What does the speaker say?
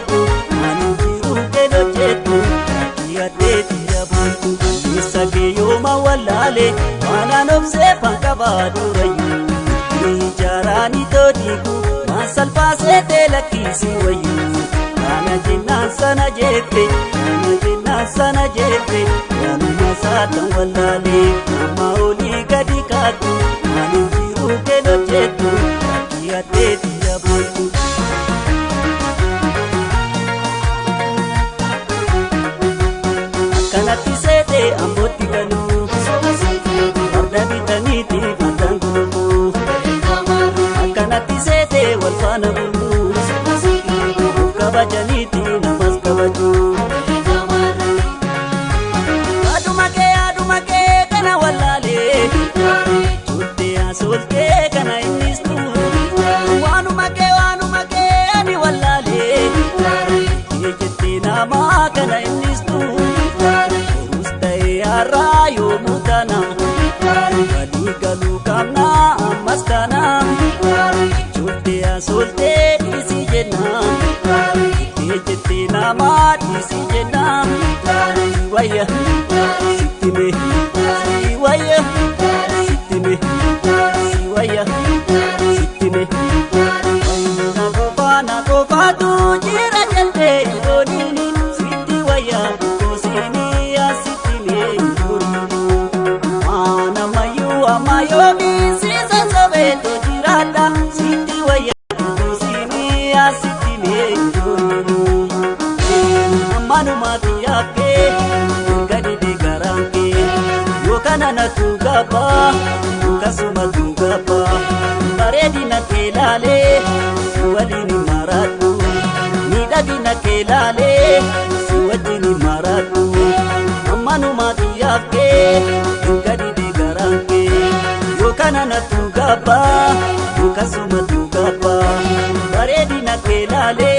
kaattu ani jiruu kee hojjettu yaaddeeti yaabultu keessa kee yooma wallaale waanaan obsee fanqabaa durayyuu ijaaraani toodiiku waan salphaasee teelakkiisi wayyuu kana jennaan sana jette kana jennaan sana jette waanuma saatan wallaalee amma olii gadi kaattu ani jiruu kee hojjettu yaaddeeti yaabultu. Akkanatti seetee ambootti galuu farda bitaniiti fardaan gulufuu akkanatti seetee wal faana buluu of kabajaniiti namas kabajuu. Aduma kee aduma kee kana wallaalee Toltee asoltee kana innistu waanuma kee waanuma kee ani wallaalee Jettee jettee namaa kana innistu Borus ta'ee har'aa yoomuu taana walii galuu qabna ammas taana Toltee asoltee dhiisii jenna Jettee jettee namaa dhiisii jenna Wayya sitti mee si wayya sitti mee si wayya sitti mee. Na qofaa na qofaatu jira jettee yooniini sitti wayya koosiini asitti mee yooniini. Waan ammayyuu ammayyoomii si sassabeetu jiraadha sitti wayya koosiini asitti mee yooniini. Ammanumaatti yaakee gadi deegaraan kee yookaan anatu gabaa akkasumatu gabaa bareedina kee laalee si waliin maraadhu miidhagina kee laalee si wajjin maraadhu ammanumaatti yaakee gadi deegaraan kee yookaan anatu gabaa akkasumatu gabaa bareedina kee laalee.